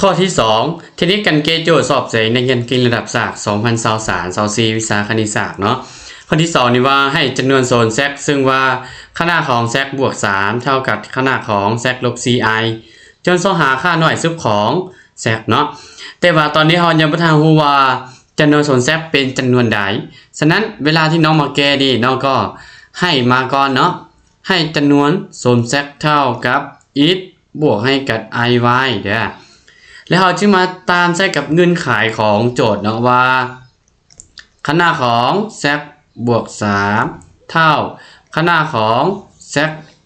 ຂໍ້ທີສອງ ເທັກນິກການແກ້ໂຈດສອບເສັງນັກຮຽນເກັ່ງລະດັບສາກ ສອງພັນຊາວສາມ ຊາວສີ່ ວິຊາຄະນິດສາດເນາະ. ຂໍ້ທີສອງນີ້ວ່າໃຫ້ຈຳນວນໂຊນ Z ເຊິ່ງວ່າຂະໜາດຂອງ Z ບວກສາມ ເທົ່າກັບຂະໜາດຂອງ Z ລົບສີ່ I ຈົ່ງຊອກຫາຄ່າໜ້ອຍສຸດຂອງ Z ເນາະ. ແຕ່ວ່າຕອນນີ້ເຮົາຍັງບໍ່ທັນຮູ້ວ່າຈຳນວນໂຊນ Z ເປັນຈຳນວນໃດ. ສະນັ້ນເວລາທີ່ນ້ອງມາແກ້ນີ້ ນ້ອງກໍໃຫ້ມາກ່ອນເນາະ ໃຫ້ຈຳນວນໂຊນ Z ເທົ່າກັບ X ບວກໃຫ້ກັບ I Y ເດີ້. ແລ້ວເຮົາຈຶ່ງມາຕາມໃສ່ກັບເງື່ອນໄຂຂອງໂຈດເນາະວ່າ ຂະໜາດຂອງ Z ບວກສາມ ເທົ່າຂະໜາດຂອງ Z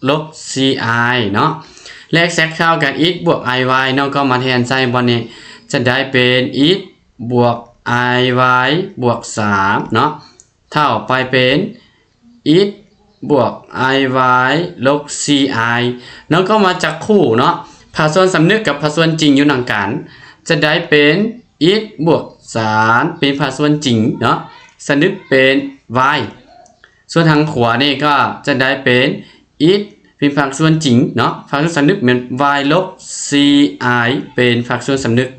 ລົບສີ່ I ເນາະ ແລະ Z ເທົ່າກັບ X ບວກ I Y ເນາະ ກໍມາແທນໃສ່ບ່ອນນີ້ ຈະໄດ້ເປັນ X ບວກ I Y ບວກສາມເນາະ ເທົ່າໄປເປັນ X ບວກ I Y ລົບສີ່ I ເນາະ ກໍມາຈັບຄູ່ເນາະ ພາກສ່ວນສຳນຶກກັບພາກສ່ວນຈິງຢູ່ນຳກັນ ຈະໄດ້ເປັນ X ບວກສາມ ເປັນພາກສ່ວນຈິງເນາະ ສຳນຶກເປັນ Y. ສ່ວນທາງຂວານີ້ກໍຈະໄດ້ເປັນ X ເປັນພາກສ່ວນຈິງເນາະ ພາກສ່ວນສຳນຶກແມ່ນ Y ລົບສີ່ I ເປັນພາກສ່ວນສຳນຶກ.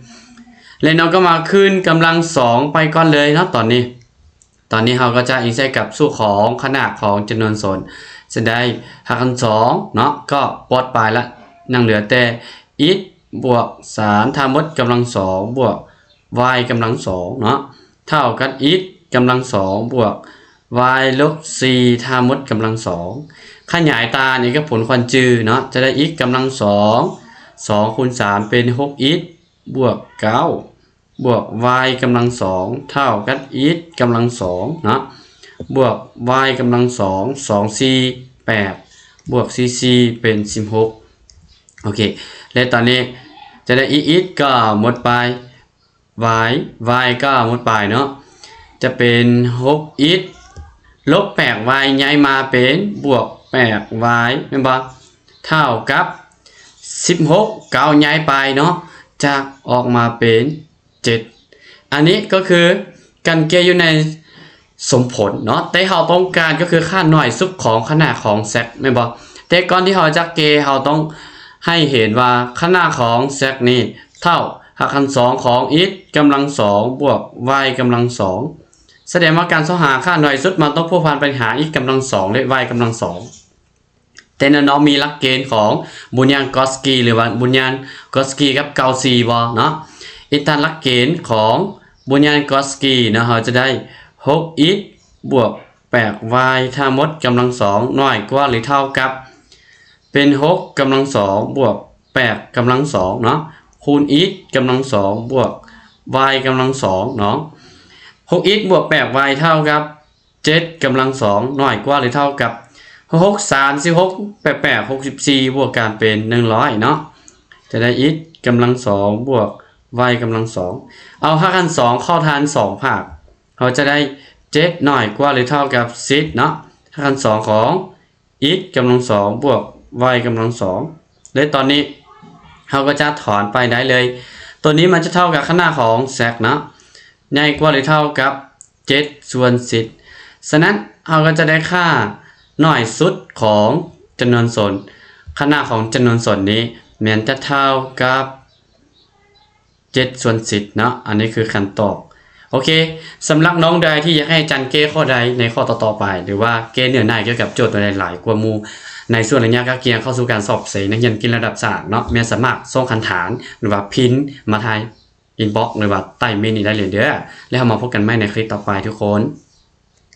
ແລ້ວເນາະ ກໍມາຄືນກຳລັງສອງໄປກ່ອນເລີຍເນາະ ຕອນນີ້ ຕອນນີ້ເຮົາກໍຈະອີງໃສ່ກັບສູດຂອງຂະໜາດຂອງຈຳນວນໂຊນ ຈະໄດ້ຮາກຂັ້ນສອງເນາະ ກໍປົດໄປລະ ຍັງເຫຼືອແຕ່ x ບວກສາມ ທັງໝົດກຳລັງສອງ ບວກ y ກຳລັງສອງເນາະ ເທົ່າກັບ x ກຳລັງສອງ ບວກ y ລົບສີ່ ທັງໝົດກຳລັງສອງ. ຂະຫຍາຍຕາມເອກະຜົນຂວັນຈື່ເນາະ ຈະໄດ້ x ກຳລັງສອງ ສອງຄູນສາມ ເປັນ ຫົກ x ບວກ ເກົ້າ ບວກ y ກຳລັງສອງ ເທົ່າກັບ x ກຳລັງສອງເນາະ ບວກ y ກຳລັງສອງ ສອງສີ່ ແປດ ບວກສີ່ສີ່ ເປັນ ສິບຫົກ. ໂອເຄ ແລະ ຕອນນີ້ຈະໄດ້ x x ກໍໝົດໄປ y y ກໍໝົດໄປເນາະ ຈະເປັນ ຫົກ x ລົບ ແປດ y ຍ້າຍມາເປັນ ບວກ ແປດ y ແມ່ນບໍ່ ເທົ່າກັບ ສິບຫົກ ເກົ້າຍ້າຍໄປເນາະ ຈະອອກມາເປັນ ເຈັດ. ອັນນີ້ກໍຄືການແກ້ຢູ່ໃນສົມຜົນເນາະ ແຕ່ເຮົາຕ້ອງການກໍຄືຄ່າໜ້ອຍສຸດຂອງຂະໜາດຂອງ z ແມ່ນບໍ່? ແຕ່ກ່ອນທີ່ເຮົາຈະແກ້ ເຮົາຕ້ອງໃຫ້ເຫັນວ່າຂະໜາດຂອງ z ນີ້ເທົ່າຮາກຂັ້ນສອງຂອງ x ກຳລັງສອງ ບວກ y ກຳລັງສອງ. ສະແດງວ່າການຊອກຫາຄ່າໜ້ອຍສຸດ ມັນຕ້ອງພົວພັນໄປຫາ x ກຳລັງສອງ ແລະ y ກຳລັງສອງ. ແຕ່ແນ່ນອນມີຫຼັກເກນຂອງບຸນຍານກອສກີ ຫຼືວ່າບຸນຍານກອສກີກັບເກົ້າສີ່ບໍ່ເນາະ? ອີງຕາມຫຼັກເກນຂອງບຸນຍານກອສກີເນາະ ເຮົາຈະໄດ້ ຫົກ x ບວກ ແປດ y ທັງໝົດກຳລັງສອງ ນ້ອຍກວ່າ ຫຼື ເທົ່າກັບ ເປັນ ຫົກ ກຳລັງສອງ ບວກ ແປດ ກຳລັງສອງເນາະ ຄູນ x ກຳລັງສອງ ບວກ y ກຳລັງສອງເນາະ. ຫົກ x ບວກ ແປດ y ເທົ່າກັບ ເຈັດ ກຳລັງສອງ ນ້ອຍກວ່າ ຫຼື ເທົ່າກັບ ຫົກ ສາມ ສິບຫົກ ແປດ ແປດ ຫົກສິບສີ່ ບວກກັນເປັນ ໜຶ່ງຮ້ອຍເນາະ ຈະໄດ້ x ກຳລັງສອງ ບວກ y ກຳລັງສອງ. ເອົາຮາກຂັ້ນສອງເຂົ້າທາງສອງພາກ ເຮົາຈະໄດ້ ເຈັດ ນ້ອຍກວ່າ ຫຼື ເທົ່າກັບ ສິບເນາະ ຮາກຂັ້ນສອງຂອງ x ກຳລັງສອງ ບວກ y ກຳລັງສອງ. ແລະ ຕອນນີ້ເຮົາກໍຈະຖອນໄປໄດ້ເລີຍ ຕົວນີ້ມັນຈະເທົ່າກັບຂະໜາດຂອງ z ເນາະ ໃຫຍ່ກວ່າ ຫຼື ເທົ່າກັບ ເຈັດ ສ່ວນ ສິບ. ສະນັ້ນເຮົາກໍຈະໄດ້ຄ່າໜ້ອຍສຸດຂອງຈຳນວນໂຊນ ຂະໜາດຂອງຈຳນວນໂຊນນີ້ແມ່ນຈະເທົ່າກັບ ເຈັດ ສ່ວນ ສິບເນາະ. ອັນນີ້ຄືຄຳຕອບ. ໂອເຄ ສຳລັບນ້ອງໃດທີ່ຢາກໃຫ້ອາຈານແກ້ຂໍ້ໃດໃນຂໍ້ຕໍ່ໆໄປ ຫຼືວ່າແກ້ເນື້ອໃນກ່ຽວກັບໂຈດຕົວໃດຫຼາຍກວ່າໝູ່ ໃນຊ່ວງໄລຍະກະກຽງເຂົ້າສູ່ການສອບເສັງນັກຮຽນເກັ່ງລະດັບສາກເນາະ ແມ່ນສາມາດສົ່ງຄຳຖາມ ຫຼືວ່າພິມມາທາງ inbox ຫຼືວ່າໃຕ້ເມນນີ້ໄດ້ເລີຍເດີ້. ແລ້ວເຮົາມາພົບກັນໃໝ່ໃນຄລິບຕໍ່ໄປທຸກຄົນ.